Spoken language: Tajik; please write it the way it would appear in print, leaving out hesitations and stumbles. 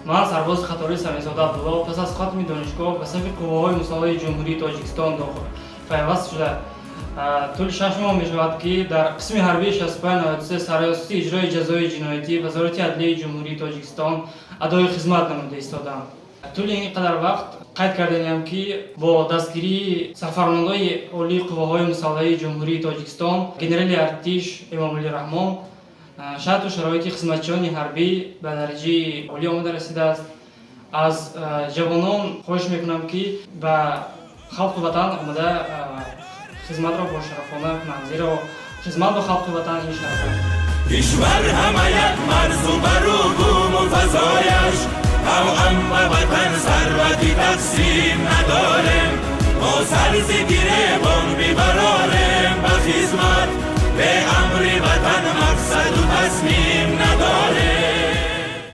Ман, сарбози қатории Самизода Абдулло, пас аз хатми донишгоҳ ба сафи Қувваҳои мусаллаҳи Ҷумҳурии Тоҷикистон пайваст шуда, тӯли 6 моҳ мешавад, ки дар қисми ҳарбии 6593 Сарраёсати иҷрои ҷазои ҷиноятӣ Вазорати адлияи Ҷумҳурии Тоҷикистон адои хизмат намуда истодаам. Тӯли ин қадар вақт қайд карданиам, ки бо дастгирии сарфармондои олии Қувваҳои мусаллаҳи Ҷумҳурии Тоҷикистон, генерали артиш Эмомалӣ Раҳмон, шарту шароити хизматчиёни ҳарбӣ ба дараҷаи олӣ омода расидааст. Аз ҷавонон хоҳиш мекунам, ки ба халқу ватан омода хизматро бошарафона кунанд, зеро хизмат ба халқи ватан ин шараф аст. Кишвар ҳама як марзу бару буму фазояш тавъам ба ватан сарвати тақсим надорем, мо сар зи гиребон бибарорем.